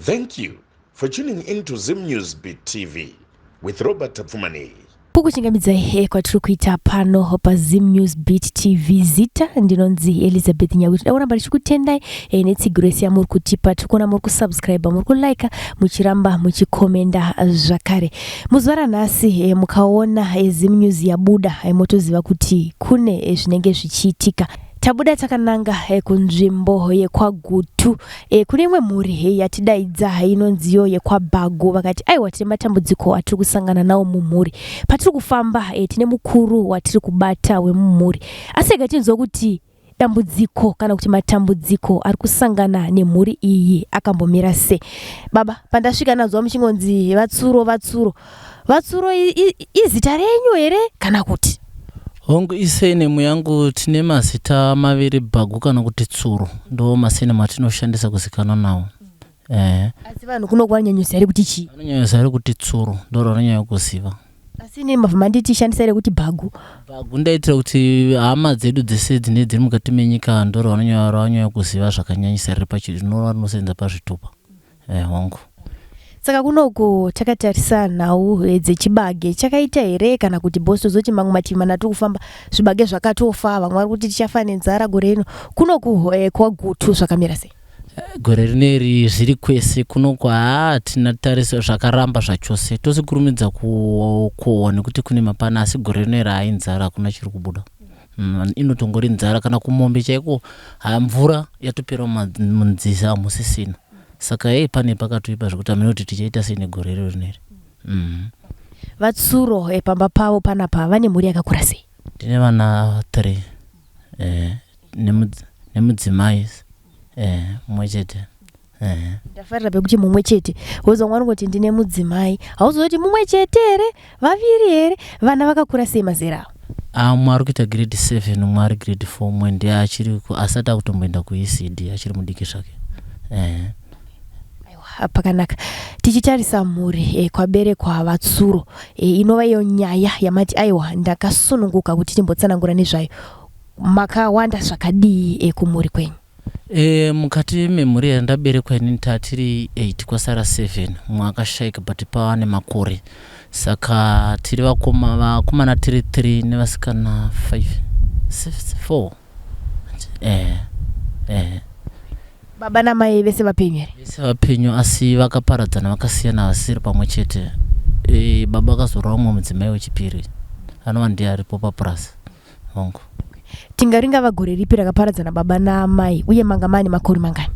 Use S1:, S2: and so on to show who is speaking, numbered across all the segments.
S1: Thank you for tuning in to Zim News Beat TV with Robert Tapfumaneyi.
S2: Kukuchingamidzai eh, kwatiri kuita pano paZim News Beat TV. Zita ndinonzi Elizabeth Nyakuti. Tinoda kuramba tichikutendai eh, netsigiro yese yamuri kutipa. Tiri kuona muri kusubscribe, muri kulike, muchiramba muchikomenda zvakare. Muzuva ranhasi eh, mukaona eh, Zim News yabuda eh, motoziva kuti kune eh, zvinenge zvichiitika. Tabuda takananga eh, kunzvimbo yekwaGutu eh, kune imwe mhuri eh, yatidaidza inonziyo yekwaBhago vakati aiwa tine matambudziko atiri kusangana nawo mumhuri. Patiri kufamba eh, tine mukuru watiri kubata wemumhuri asi rega tinzwa kuti dambudziko kana kuti matambudziko ari kusangana nemhuri iyi akambomira sei. Baba, pandasvika nanzwa muchingonzi vatsuro vatsuro vatsuro izita renyu here kana kuti?
S3: Hongu isenemu yangu tine mazita maviri bhagu kana kuti tsuro ndo masenemu atinoshandisa kuzikanwa nawo.
S2: Eh. Asi vanhu kuno vanonyanyisa here kuti chii?
S3: Vanonyanyisa here kuti tsuro ndo ravanonyanya kuziva.
S2: Asi ini mabva manditi shandisa here kuti bhagu?
S3: Bhagu ndaitira kuti hama dzedu dzese dzine dziri mukati menyika ndo ravanonyanya kuziva zvakanyanyisa riri pachiri rinosenza pazvitupa. Eh, hongu.
S2: Saka kunoku takatarisa nhau eh, dzechibage chakaita here kana kuti boss tozoti mamwe mativi mana tiri kufamba zvibage zvakatofa vamwe vari kuti tichafa nenzara gore rino kunoku eh, kwaGutu zvakamira sei?
S3: Eh, gore rineri zviri kwese kunoku haa tina tariso zvakaramba zvachose tosikurumidza kukohwa nekuti kune mapana asi gore rineri haa inzara hakuna chiri kubuda mm, inotongori nzara kana kumombe chaiko haa mvura yatopera munzizi hamusisina Saka hey pane pakatoipa zvekuti hameno kuti tichaita sei negore iro rineri. Mm.
S2: Vatsuro eh, pamba pavo panapa vane mhuri yakakura sei?
S3: Ndine vana 3 eh, nemudzimai eh, mumwe chete.
S2: Eh. Ndafarira pekuti mumwe chete. Wozwa mwana kuti ndine mudzimai. Hauzoti mumwe chete here? Vaviri here? Vana vakakura sei mazera avo?
S3: Ah, umwe ari kuita grade 7 umwe ari grade 4 umwe ndiye achiri asati akutomboenda kuECD achiri mudiki zvake. Eh.
S2: Aiwa, pakanaka. Tichitarisa mhuri eh, kwaberekwa vatsuro eh, inova iyo nyaya yamati aiwa ndakasununguka kuti timbotsanangura nezvayo. Makawanda zvakadii eh, kumhuri kwenyu?
S3: E, mukati memhuri yandaberekwa inini tatiri 8 kwasara 7 mumwe akashaika but pava nemakore saka tiri vakoma vakomana tiri 3 nevasikana 5 4 eh,
S2: eh. Baba namai vese vapenyu here?
S3: Vese vapenyu asi vakaparadzana vakasiyana vasiri pamwe chete. E, baba akazoroora mumwe mudzimai wechipiri anova ndiye aripo papurasi. Hongu.
S2: Tinga ringava gore ripi rakaparadzana baba naamai uye manga maane makore mangani?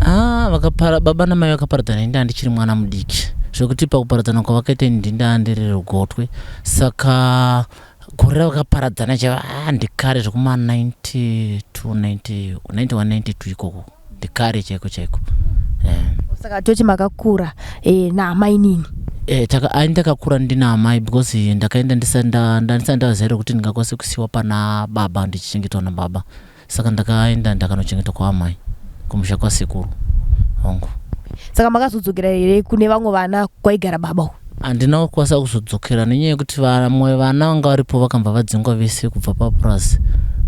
S3: Ah, vakapara baba namai vakaparadzana ini ndichiri mwana mudiki zvekuti pakuparadzana kwavakaita ini ndindaa ndiri rugotwe saka gore ravakaparadzana chaiva ah, ndikare zvekuma 92 91 92 ikoko ndikare chaiko chaiko
S2: eh. Saka toti makakura eh, naamainini?
S3: Eh, taka ai ndakakura ndina amai because ndakaenda ndisati ndaziva kuti ndingakwanise kusiwa pana baba ndichichengetwa nababa saka ndakaenda ndakanochengetwa kwaamai kumusha kwasekuru hongu.
S2: Saka makazodzokera here kune vamwe vana kwaigara baba uku?
S3: Handina kukwanisa kuzodzokera nenyaya yekuti vamwe vana vanga varipo vakambva vadzingwa vese kubva papurazi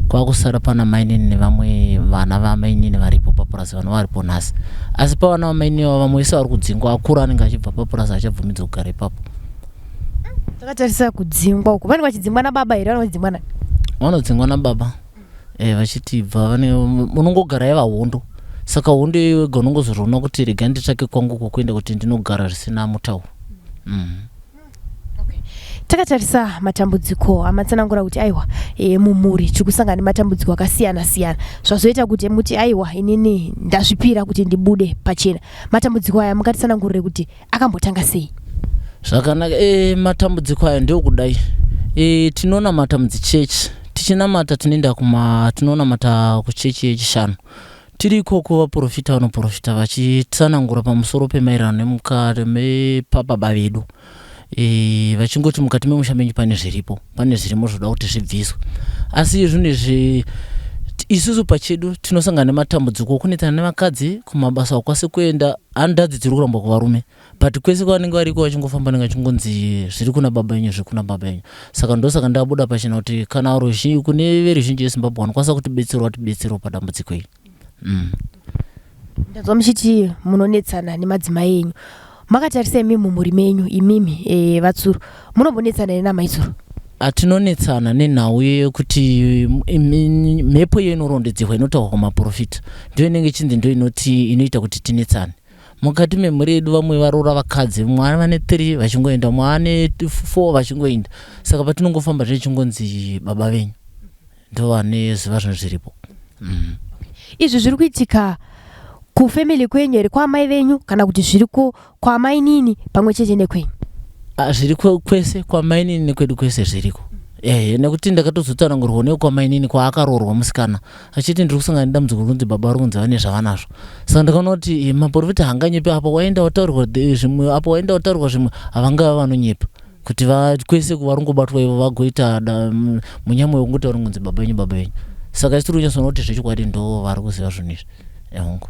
S3: kwakusara pana mainini nevamwe vana vamainini varipo papurazi vanova varipo nhasi asi pavana vamainini vavo vamwe vese vari kudzingwa akura anenge achibva papurazi achabvumidzwa kugara ipapo.
S2: Takatarisa kudzingwa uku vanenge vachidzingwa nababa here vanenge vachidzingwa nani?
S3: Vanodzingwa nababa eh, vachiti bva vane unongogara yava hondo saka hondo iyoyo wega unongozorona kuti rega nditsvake kwangu kwokuenda kuti ndinogara zvisina mutauro mm.
S2: Okay. Takatarisa matambudziko amatsanangura kuti aiwa e, mumhuri tiri kusangana nematambudziko akasiyana siyana zvazoita kuti muti aiwa inini ndazvipira kuti ndibude pachena. Matambudziko aya mungatitsanangurire kuti akambotanga sei?
S3: Zvakanaka e, matambudziko aya ndeyokudai e, tinonamata mudzichechi tichinamata tinoenda kuma tinonamata kuchechi yechishanu tiri ikoko vaprofita vanoprofita vachitsanangura pamusoro pemaererano nemukati mepababa vedu e, vachingoti mukati memusha menyu pane zviripo pane zvirimo zvoda kuti zvibviswe asi zvinhu izvi isusu pachedu tinosangana nematambudziko okunetsana nevakadzi kumabasa kwasi kuenda Hanzvadzi dziri kurambwa kuvarume but kwese kwavanenge variko vachingofamba vanenge vachingonzi zviri kuna baba enyu zviri kuna baba enyu saka ndosaka ndabuda pachena kuti kana ruzhinji kune veruzhinji vezimbabwe vanokwanisa kutibetserawo tibetserewo padambudziko iri mm.
S2: Ndanzwa muchiti munonetsana nemadzimai enyu. Makatarisa imi mumhuri menyu imimi e, vaTsuro munombonetsana here namaitsuro?
S3: Atinonetsana nenhau yekuti mhepo iyo inorondedzerwa inotaurwa kumaprofita ndiyo inenge ichinzi ndo inoti inoita kuti tinetsane mukati memhuri yedu. Vamwe varoora vakadzi, mumwe vane 3 vachingoenda, mumwe ane 4 vachingoenda. Saka patinongofamba zvechingonzi baba venyu ndo vane ziva zvinhu zviripo.
S2: Izvi zviri kuitika kufamily kwenyu here, kwaamai venyu, kana kuti zviri kwamainini pamwe chete nekwenyu?
S3: Ah, zviri kwese, kwamainini nekwedu kwese zviriko. Ehe, nekuti ndakatozotsanangurwa nekwamainini kwaakaroorwa musikana achiti ndiri kusangana nedambudziko kunzi baba vari kunzi vane zvavanazvo. Saka ndakaona kuti maprofita hanganyepi. Apa waenda wataurirwa zvimwe, apa waenda wataurirwa zvimwe, havangava vanonyepa kuti kwese kuvarongobatwa ivo vagoita munyama wekungoti vari kunzi baba venyu, baba venyu. Saka isi tiri kunyatsoona kuti zvechokwadi ndo vari kuziva zvinhu izvi, ehongo.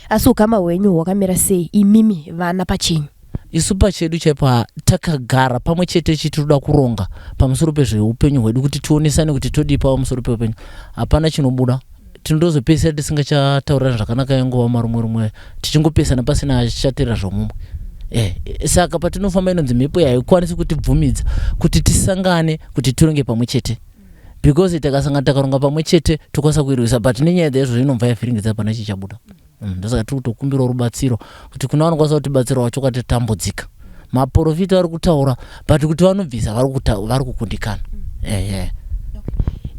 S2: Asi ukama hwenyu hwakamira sei imimi vana pachenyu?
S3: Isu pachedu chaipo takagara pamwe chete chitinoda kuronga pamusoro pezveupenyu hwedu kuti tionesane kuti todii pamusoro peupenyu. Hapana chinobuda. Tinotozopedzisira tisingachataurirana zvakanaka, yanguva marumwe rumwe tichingopesana pasina achichateerera zvomumwe. Saka patinofamba inonzi mhepo haikwanisi kutibvumidza kuti tisangane kuti tironge pamwe chete, because takasangana takaronga pamwe chete tokwanisa kuirwisa, but nenyaya dzaizvozvo inobva yavhiringidza, hapana chichabuda. Ndosaka tiri kutokumbirawo rubatsiro kuti kuna vanokwanisa kutibatsira wacho kwatitambudzika. Maprofita vari kutaura, but kuti vanobvisa vari kukundikana, ehe.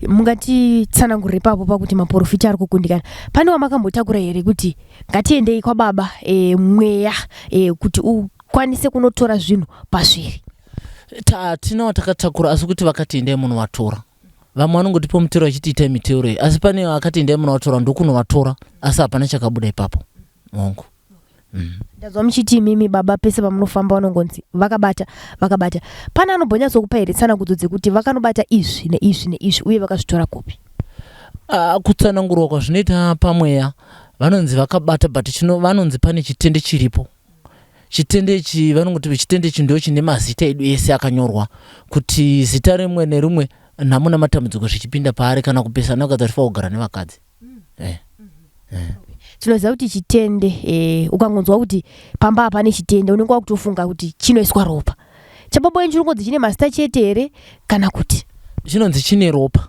S2: Mungatitsanangurire ipapo pakuti maprofita ari kukundikana, pane wamakambotakura here kuti ngatiendei kwababa mweya kuti ukwanise kunotora zvinhu pazviri?
S3: Hatina watakatakura, asi kuti vakati endai munovatora. Vamwe vanongotipa mutero vachiti itai mitero iyi, asi pane akati endai munovatora, ndokunovatora, asi hapana chakabuda ipapo, hongu.
S2: Ndanzwa muchiti imimi baba pese pamunofamba vanongonzi vakabata, vakabata. Pane anombonyatsokupa here tsanangudzo dzekuti vakanobata izvi neizvi neizvi uye vakazvitora kupi?
S3: Ah, kutsanangurwa kwazvinoita pamweya, vanonzi vakabata, but chino vanonzi pane chitende chiripo. Chitende ichi vanongoti chitende ichi ndo chine mazita edu ese akanyorwa, kuti zita rimwe nerimwe nhamo namatambudziko zvichipinda paari kana kupesana ukadzi achifanira kugara nevakadzi.
S2: Tinoziva kuti chitende ukangonzwa kuti pamba apa pane chitende, unenge wakutofunga kuti chinoiswa ropa. Chababa wenyu chinongonzi chine mazita chete here, kana kuti?
S3: Chinonzi chine ropa,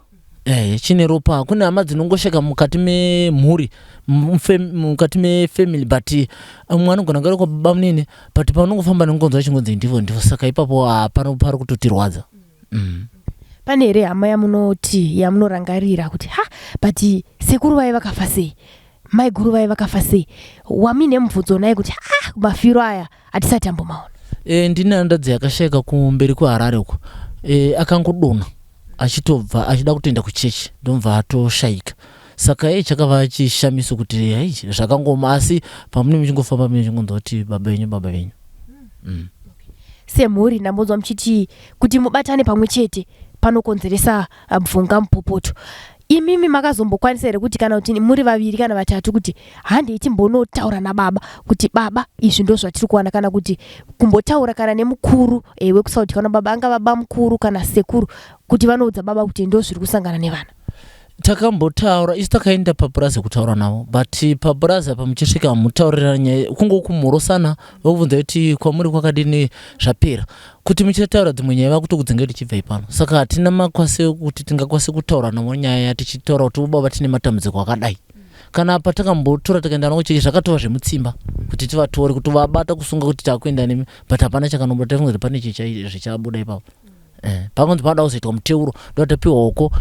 S3: chine ropa. Kune hama dzinongosheka mukati memhuri, mukati mefamily, but umwe anogona kugara kwababa munini, but paunongofamba nengonzwa chingonzi ndivo, ndivo. Saka ipapo hapano pari kutotirwadza.
S2: Pane here hama yamunoti yamunorangarira kuti ha, but sekuru vai vakafa sei, mai guru vai vakafa sei, wamine mubvunzo naye kuti ah, mafiro aya hatisati ambomaona?
S3: Ndine hanzvadzi yakashayika kumberi kweHarare uko. Akangodonha achitobva achida kutoenda kuchechi, ndomva atoshayika. Saka ei chakava chishamiso kuti hei, zvakangoma, asi pamune muchingofamba mune chingonzwa kuti baba venyu, baba venyu.
S2: Semhuri ndambonzwa muchiti kuti mubatane pamwe chete panokonzeresa bvunga mupopoto. Imimi makazombokwanisa here kuti kana kuti muri vaviri kana vatatu kuti handei timbonotaura nababa kuti baba, izvi ndo zvatiri kuwana, kana kuti kumbotaura kana nemukuru wekuSaudi, kana baba angava bamukuru kana sekuru, kuti vanoudza baba kuti ndo zviri kusangana nevana?
S3: Takambotaura isu, takaenda papurazi kutaura navo, but papurazi apa muchisvika mutaurirana nyaya, kungokumhorosana, vokubvunza kuti kwamuri kwakadini, zvapera. Kuti muchitaura dzimwe nyaya vakutokudzinga kuti chibva ipano. Saka hatina makwase kuti tingakwanise kutaura navo nyaya tichitaura kuti baba, tine matambudziko akadai. Kana patakambotora takaenda navo chechi, zvakatova zvemutsimba kuti tivatore, kuti vabata kusunga kuti takuenda nemi, but hapana chakanobuda. Taifunga kuti pane zvichabuda ipapo. Pangonzi panoda kuzoitwa muteuro, ndo uko.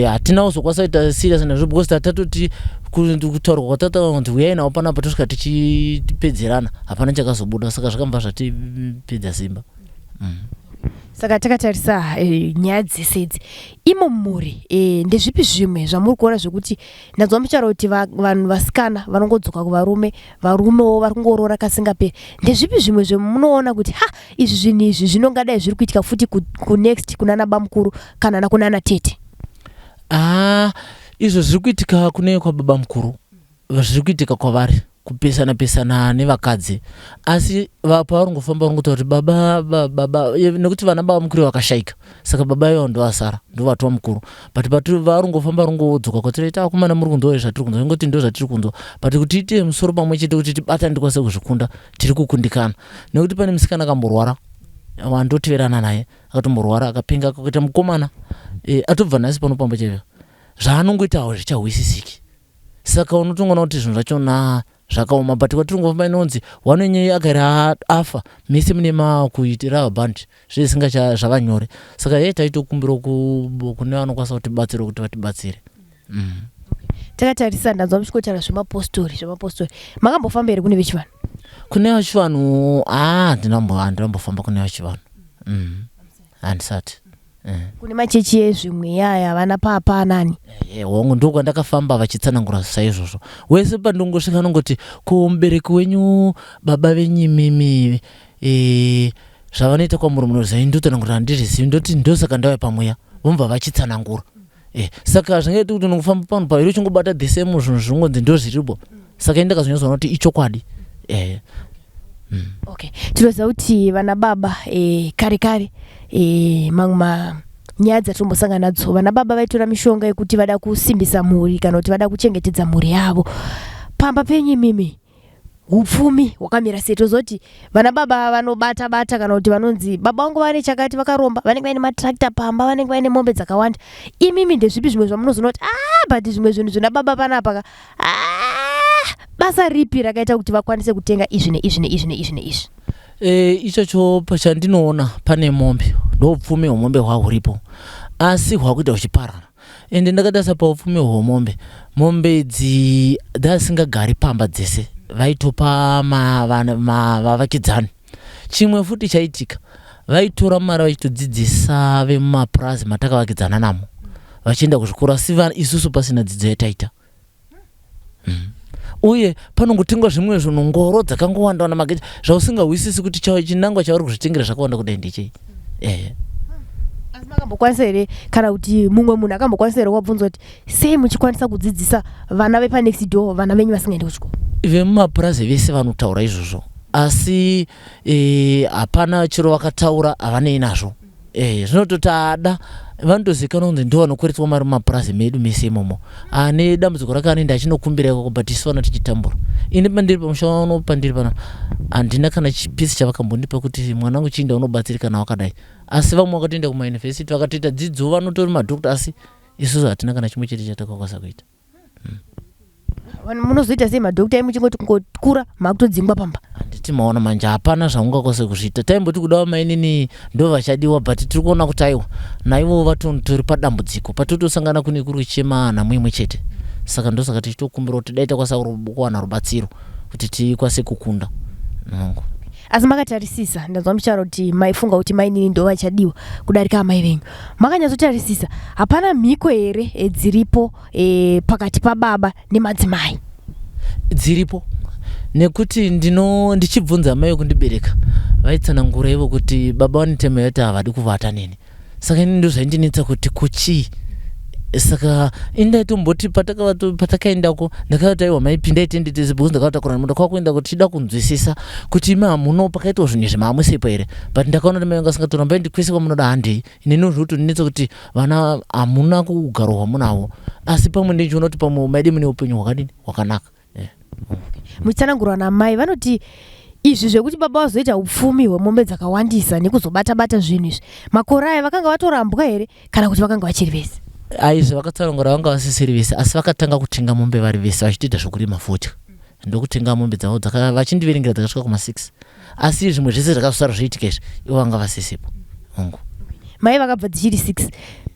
S3: Hatina kuzokwanisa kuita serious nazvo because tatatoti kutaurwa kwatataura kunzi uyai navo panapa, tosvika tichipedzerana, hapana chakazobuda. Saka zvakambva zvatipedza simba.
S2: Saka takatarisa nyaya dzese idzi imo mumhuri, ndezvipi zvimwe zvamuri kuona zvekuti ndanzwa muchitaura kuti vanhu vasikana vanongodzoka kuvarume, varumewo vari kungoroora kasingaperi? Ndezvipi zvimwe zvemunoona kuti ha, izvi zvinhu izvi zvinongadai zviri kuitika futi kunext kunana bamukuru kana nakunana tete?
S3: Ah, izvo zviri kuitika kune kwababa mukuru, zviri kuitika kwavari. Kupesana pesana nevakadzi asi pavari ngofamba vari ngotaura kuti baba baba nekuti vana baba mukuru vakashaika saka baba ivavo ndovasara ndovatova mukuru but vari ngofamba vari ngodzoka kwatiri ta akomana muri kunzwa zvatiri kunzwa ingoti ndo zvatiri kunzwa but kuti tiite musoro pamwe chete kuti tibatane tikwanise kuzvikunda tiri kukundikana nekuti pane musikana akamborwara wandoteverana naye akatomborwara akapenga akaita mukomana e, atobva nhasi pano pamba chaivo zvaanongoitawo zvichahwisisiki saka unotongoona kuti zvinhu zvachona zvakaoma but kwatiri kungofamba inonzi wanonyei agara afa mese mune makuitira band zvesingacha zvava nyore saka ye taitokumbira kune vanokwanisa kutibatsira kuti vatibatsire mm.
S2: Takatarisa ndanzwa muchikotaura zvemapostori zvemapostori makambofamba here kune vechivanhu?
S3: Kune vechivanhu haa handinambofamba kune vechivanhu mm. Handisati.
S2: Kune machechi ezvimweya aya vana papa anani?
S3: Eh, hongu ndokwandakafamba vachitsanangura saizvozvo wese pandongosvika anongoti ko mubereki wenyu baba venyu imimi e, zvavanoita kwamuri munoziva ndotsanangura handizvizivi ndoti ndosaka ndauya pamweya vomva vachitsanangura e, saka zvingaiti kuti unongofamba pano pairi uchingobata the same zvinhu zvinongonzi ndozviripo saka ini ndakazonyatsoona kuti ichokwadi e.
S2: Okay, tinoziva kuti vana baba e, kare kare e, mamwe ma nyaya dzatombosangana nadzo vana baba vaitora mishonga yekuti vada kusimbisa mhuri kana kuti vada kuchengetedza mhuri yavo. Pamba penyu imimi upfumi hwakamira sei? Tozoti vana baba vanobata bata kana kuti vanonzi baba vangu vane chakati vakaromba vanenge vaine matractor pamba vanenge vaine mombe dzakawanda. Imimi ndezvipi zvimwe zvamunozoona kuti ah but zvimwe zvinhu zvina baba panapa ka ah, basa ripi rakaita kuti vakwanise kutenga izvi neizvi neizvi neizvi neizvi?
S3: E, ichocho chandinoona pane mombe ndoupfumi hwemombe hwahuripo asi hwakuita huchiparara ende ndakatarisa paupfumi hwemombe mombe idzi dzasingagari pamba dzese vaitopa vavakidzani chimwe futi chaitika vaitora mari vachitodzidzisa vemumapurazi matakavakidzana namo vachienda kuzvikoro asi isusu pasina dzidzo yataita mm. Uye panongotengwa zvimwe zvinhu ngoro dzakangowanda wana mageji zvausingahwisisi kuti chinangwa chavari kuzvitengera zvakawanda kudai ndechei ehe.
S2: Asi makambokwanisa here kana kuti mumwe munhu akambokwanisa here wabvunzwa kuti sei muchikwanisa kudzidzisa vana vepanext door vana venyu vasingaendi kuchikoro?
S3: Vemumapurazi vese vanotaura izvozvo asi hapana chero vakataura havanei nazvo e, zvinototi ada vanotozivikanwa kunzi ndo vanokweretswa mari mumapurazi medu mese imomo ane dambudziko rake anoenda achinokumbira ikoko but isu vana tichitambura ini pandiri pamusha wano pandiri pana handina kana chipisi chavakambondipa kuti mwanangu chiinda unobatsirikana wakadai asi vamwe vakatoenda kumayunivhesiti vakatoita dzidzo vanotori madhokta asi isusu hatina kana chimwe chete chatakakwanisa kuita.
S2: Vanhu munozoita sei madhokta emuchingoti kungokura makutodzingwa pamba?
S3: Handiti maona manje hapana zvaungakwanise kuzviita taimboti kuda vamainini ndo vachadiwa but tiri kuona kuti aiwa naivo vatontori padambudziko patotosangana kune kuri kuchema nhamo imwe chete saka ndosaka tichitokumbira kuti dai takwanisa kuwana rubatsiro kuti tikwanise kukunda nongo.
S2: Asi makatarisisa ndanzwa muchitaura kuti maifunga kuti mainini ndo vachadiwa kudarika amai venyu makanyatsotarisisa hapana mhiko here eh, dziripo e, pakati pababa nemadzimai?
S3: Dziripo nekuti ndino ndichibvunza amai vekundibereka vaitsanangura ivo kuti baba vanetema yati havadi kuvata neni saka ini ndozvaindinetsa kuti kuchii saka ini ndaitomboti patakaendako ndakavati aiwa mai pindai tiende tese because ndakavatakura nemota kwakuenda kuti tichida kunzwisisa kuti imi hamuno pakaitwa zvinhu izvi maamusipo here but ndakaona kuti mai vanga vasingatoramba ndikwese kwamunoda handei inini zvinotonetsa kuti vana hamuna kugaro hwamunahwo asi pamwe ndichiona kuti pamwe maidi mune upenyu hwakadini hwakanaka yeah.
S2: Muchitsanangurwa namai vanoti izvi zvekuti baba vazoita upfumi hwemombe dzakawandisa nekuzobata bata zvinhu izvi makore aya vakanga vatorambwa here kana kuti vakanga vachiri vese?
S3: Aizvi vakatsanangura vanga vasisiri vese asi vakatanga kutenga mombe vari vese vachitoita zvokurima fodya ndokutenga mombe dzavo vachindiverengera dzakasvika kuma 6 asi zvimwe zvese zvakazosara zvoitika izvi ivo vanga vasisipo hongu.
S2: Mai vakabva dzichiri 6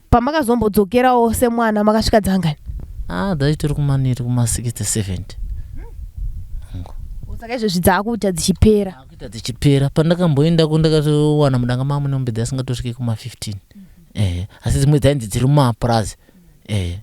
S2: pamakazombodzokerawo semwana makasvika dzangani?
S3: Ah, dzaitori kumaniri kuma 60 70
S2: hongu. Saka izvezvi dzaakuita dzichipera?
S3: Akuita dzichipera pandakamboendako ndakatowana mudanga mamo nemombe dzasingatosviki kuma 15 ehe asi dzimwe dzainzi dziri mumapurazi ehe.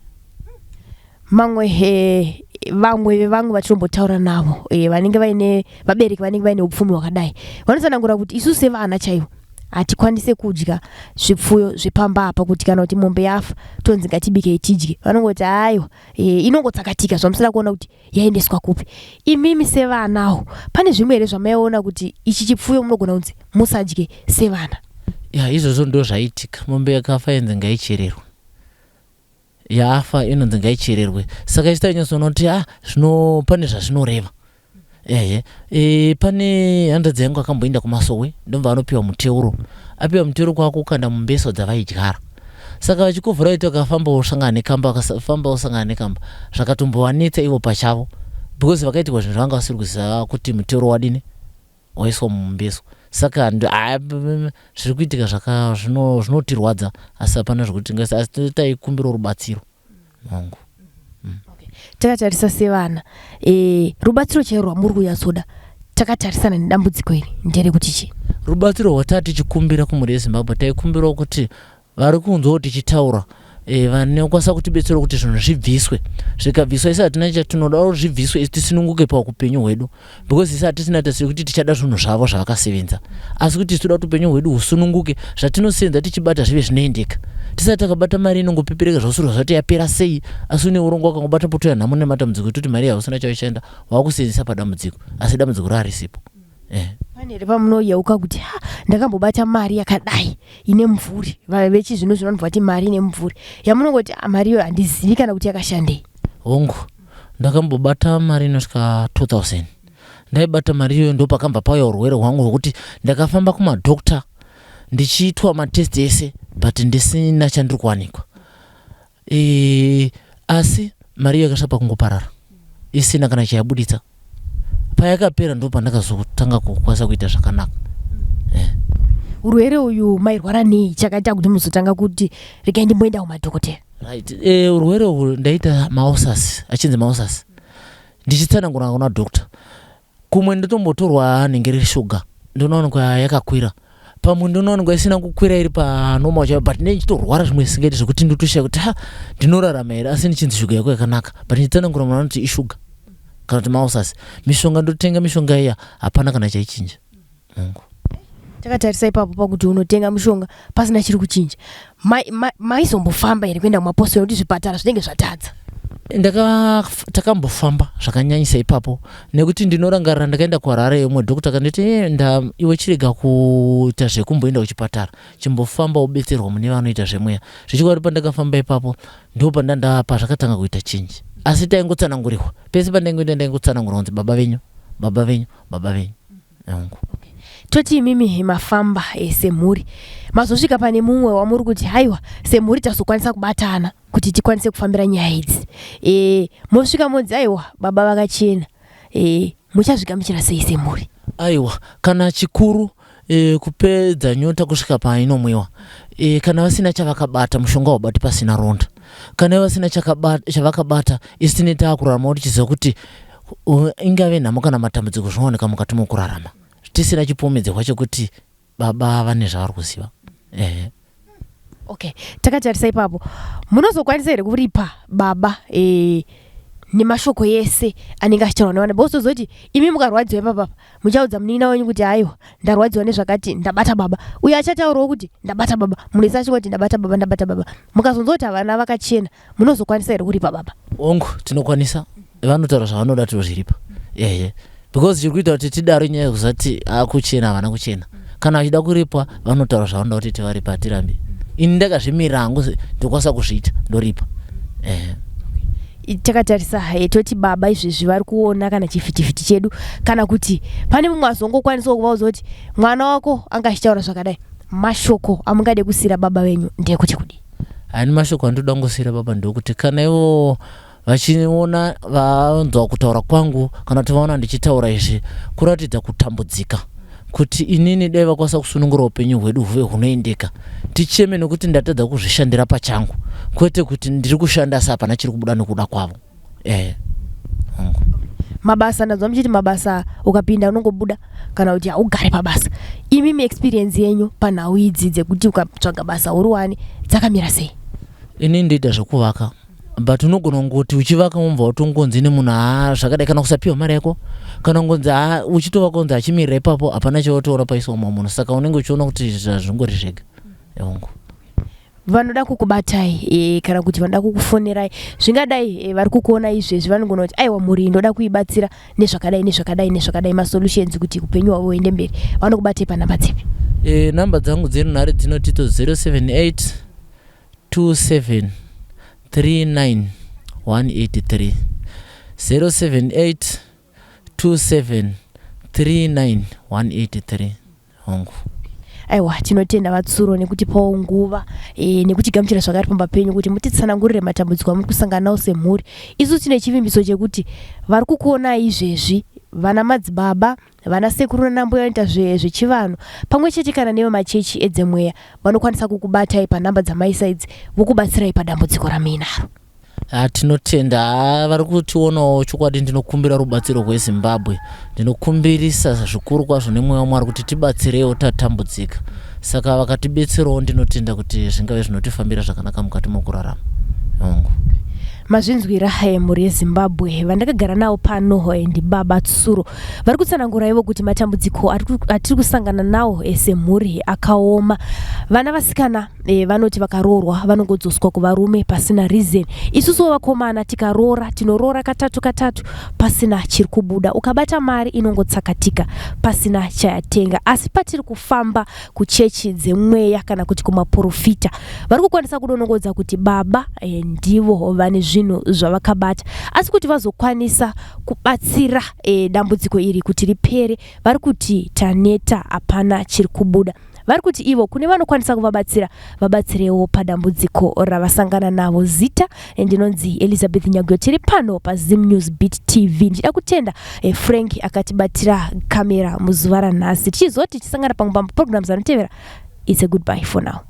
S2: Mamwe eh, vamwe vevamwe vatinombotaura navo eh, vanenge vaine vabereki vanenge vaine upfumi hwakadai vanotsanangura kuti isu sevana chaivo Hatikwanise kudya zvipfuyo zvepamba apa, kuti kana kuti mombe yafa tonzi ngatibikei tidye. Vanongoti aiwa, inongotsakatika zvamusina kuona kuti yaendeswa kupi. Imimi sevanawo, pane zvimwe here zvamaiona kuti ichi chipfuyo munogona kunzi musadye sevana?
S3: Ya, izvozvo ndo zvaiitika. Mombe yakafa inzi ngaichererwe, yafa inonzi ngaichererwe. Saka isu tainyatsoona kuti ah, zvino pane zvazvinoreva. Ehe, pane hanzvadzi yangu akamboenda kumasowe, ndobva anopiwa muteuro. Apiwa muteuro kwakukanda mumbeso dzavaidyara. Saka vachikovhura vaiti vakafamba vosangana nekamba, vakafamba vosangana nekamba. Zvakatombovanetsa ivo pachavo because vakaitirwa zvinhu zvavanga vasiri kuziva kuti muteuro wadini, waiswa mumbeso. Saka zviri kuitika zvinotirwadza, asi hapana zvekuti tingaisa, asi taikumbirawo rubatsiro hongu.
S2: Takatarisa sevana, rubatsiro chairo rwamuri kunyatsoda takatarisana nedambudziko iri nderekuti chii?
S3: Rubatsiro rwataa tichikumbira kumhuri yeZimbabwe, taikumbirawo kuti vari kunzwawo tichitaura, vanokwanisa kutibetsera kuti zvinhu zvibviswe. Zvikabviswa, isi hatina chatinoda, kuti zvibviswe isi tisununguke paupenyu hwedu, because isi hatisina tarisiro yekuti tichada zvinhu zvavo zvavakasevenza, asi kuti toda kuti upenyu hwedu husununguke, zvatinosenza tichibata zvive zvinoendeka. Tisati takabata mari inongopepereka zvausirwa zvati yapera sei, asi une urongwa wakangobata poto yanhamo nematambudziko etoti mari yausina chaishanda wakusenzesa padambudziko, asi dambudziko raarisipo.
S2: Pane here pamunoyeuka kuti ha, ndakambobata mari yakadai ine mumvuri? Vechizvino zvino vanobva vati mari ine mumvuri, yamunongoti ah, mari iyoyo handizivi kana kuti yakashandei?
S3: Hongu, ndakambobata mari inosvika 2000. Ndaibata mari iyoyo, ndo pakabva pauya urwere hwangu hwekuti ndakafamba kumadhokta ndichiitwa matest ese, but ndisina chandiri kuwanikwa. Asi mari iyo yakasvika pakungoparara isina kana chayabuditsa. Payakapera ndo pandakazotanga kukwanisa kuita zvakanaka.
S2: Urwere uyu mairwara nei chakaita kuti muzotanga kuti regai ndimboenda kumadhokotera?
S3: Right, urwere uhwu ndaita maulcers, achinzi maulcers. Ndichitsanangura kuna doctor, kumwe ndotombotorwa nenge riri shuga, ndonowanikwa yakakwira, pamwe ndonowanikwa isina kukwira, iri panormal chaiyo, but ndinenge ndichitorwara zvimwe zvisingaiti zvekuti ndotoshaya kuti ha, ndinorarama here, asi ndichinzi shuga yako yakanaka, but ndichitsanangura munhu anoti ishuga kana kuti maulcers. Mishonga ndotenga mishonga iya, hapana kana chaichinja. Hongu.
S2: Takatarisa ipapo pakuti unotenga mushonga pasina chiri kuchinja, maizombofamba here kuenda kumapostori, nekuti zvipatara zvinenge zvatadza?
S3: Takambofamba zvakanyanyisa ipapo, nekuti ndinorangarira ndakaenda kuHarare, umwe dhokota akanditi, "Iwe chirega kuita zvekumboenda kuchipatara, chimbofamba ubetserwa mune vanoita zvemweya." Zvichikwadi pandakafamba ipapo ndo pandandapa zvakatanga kuita chinji, asi taingotsanangurirwa pese pandaingoenda, ndaingotsanangurwa kunzi baba venyu, baba venyu, baba venyu. Hongu.
S2: Toti imimi mafamba, semhuri mazosvika pane mumwe wamuri kuti haiwa, semhuri tazokwanisa kubatana kuti tikwanise kufambira nyaya idzi. Mosvika monzi aiwa, baba vakachena. Muchazvigamuchira sei semhuri?
S3: Aiwa, kana chikuru kupedza nyota kusvika painomwiwa. Kana vasina chavakabata, mushonga wabati pasina ronda. Kana vasina chavakabata, isu tine taakurarama tichiziva kuti ingave nhamo kana matambudziko zvinowanika mukati mokurarama, tisina chipomedzerwa chekuti baba vane zvavari kuziva. Ehe.
S2: Okay, takatarisa ipapo, munozokwanisa here kuripa baba nemashoko ese anenge achitaurwa nevana? Bosozoti imi mukarwadziwa ipapapa, muchaudza munin'ina wenyu kuti aiwa, ndarwadziwa nezvakati, ndabata baba. Uyo achataurawo kuti ndabata baba, munhu ese achingoti ndabata baba, ndabata baba. Mukazonzwa kuti havana vakachena, munozokwanisa here kuripa baba?
S3: Hongu, tinokwanisa. Vanotaura zvavanoda, tinozviripa. Ehe, because chiri kuita kuti tidaro inyaya yekuzati akuchena, havana kuchena. Kana vachida kuripwa, vanotaura zvavanoda kuti tivaripa, hatirambi. Ini ndakazvimirira hangu, ndokwanisa kuzviita, ndoripa. Ehe.
S2: Takatarisa, toti baba izvezvi vari kuona kana chivhitivhiti chedu, kana kuti pane mumwe azongokwanisawo kuvaudza kuti mwana wako anga achitaura zvakadai, mashoko amungade kusiyira baba venyu ndeyekuti kudii?
S3: Hani mashoko andoda kungosiyira baba ndokuti kana ivo vachiona, vanzwa kutaura kwangu, kana kuti vaona ndichitaura izvi, kuratidza kutambudzika kuti inini dai vakwanisa kusunungura upenyu hwedu huve hunoendeka, ticheme nekuti ndatadza kuzvishandira pachangu, kwete kuti ndiri kushanda asi hapana chiri kubuda nekuda kwavo. Hongu.
S2: Mabasa, ndanzwa muchiti mabasa ukapinda unongobuda kana kuti haugari pabasa. Imimi experience yenyu panhau idzi dzekuti ukatsvaga basa uriwane dzakamira sei?
S3: Ini ndoita zvekuvaka. But unogona kungoti uchivaka womva watongonzi nemunhu haa zvakadai, kana kusapiwa mari yako, kana kungonzi haa uchitovaka kunzi achimirira ipapo, hapana chawatoona paiswa mumwe munhu. Saka unenge uchiona kuti zvazvingori zvega hongu.
S2: Vanoda kukubatai kana kuti vanoda kukufonerai, zvingadai vari kukuona izvezvi, vanogona kuti aiwa, mhuri iyi ndoda kuibatsira nezvakadai, nezvakadai, nezvakadai, masolutions kuti upenyu hwavo huende mberi, vanokubatai panhamba dzipi?
S3: Namba dzangu dzenhare dzinotito 078 27 39 183, 078 27 39 183, hongu.
S2: Aiwa, tinotenda vaTsuro nekutipawo nguva nekutigamuchira zvakare pamba penyu kuti mutitsanangurire matambudziko amuri kusangana nawo semhuri. Isu tine chivimbiso chekuti vari kukuonai izvezvi, vana madzibaba, vana sekuru nanambuya vanoita zvechivanhu pamwe chete kana nevemachechi edzemweya, vanokwanisa kukubatai panhamba dzamaisa idzi, vokubatsirai padambudziko ramuinaro.
S3: Ah, tinotenda. Ah, vari kutionawo chokwadi, ndinokumbira rubatsiro rweZimbabwe. Ndinokumbirisa zvikuru kwazvo nemweya waMwari kuti tibatsirewo, tatambudzika. Saka vakatibetserawo, ndinotenda kuti zvingave zvinotifambira zvakanaka mukati mokurarama, hongu.
S2: Mazvinzwira, mhuri yeZimbabwe. Vandakagara navo pano ndibaba Tsuro, vari kutsanangura ivo kuti matambudziko atiri kusangana nawo semhuri akaoma. Vana vasikana vanoti vakaroorwa vanongodzoswa kuvarume pasina reason. Isusuwo vakomana tikaroora tinoroora katatu katatu pasina chiri kubuda. Ukabata mari inongotsakatika pasina chayatenga. Asi patiri kufamba kuchechi dzemweya kana kuti kumaprofita, vari kukwanisa kudonongodza kuti baba ndivo vane zvinhu zvavakabata, asi kuti vazokwanisa kubatsira dambudziko iri kuti ripere, vari kuti taneta, hapana chiri kubuda. Vari kuti ivo kune vanokwanisa kuvabatsira, vabatsirewo padambudziko ravasangana navo. Zita ndinonzi Elizabeth Nyaguyo, tiri pano paZim News Beat TV. Ndichida kutenda Frank akatibatira kamera muzuva ranhasi. Tichizoti tichisangana pamwe pamaprograms anotevera, it's a goodbye for now.